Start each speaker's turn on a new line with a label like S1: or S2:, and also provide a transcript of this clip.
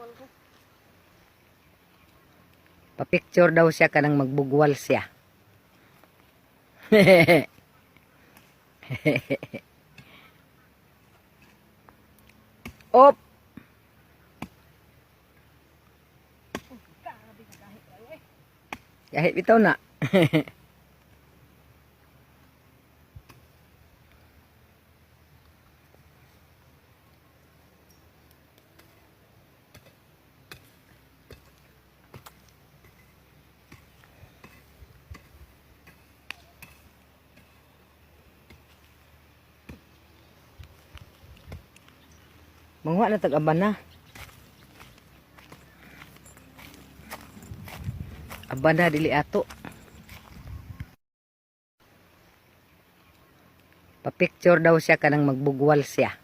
S1: Magbugwal ko.
S2: Pa-picture daw siya kanang magbugwal siya. Op!
S1: Grabe ka kahit kayo eh.
S2: Kahit bitaw na. Manguha na tag-aba na. Aba na dili ato. Pa-picture daw siya kanang magbugwal siya.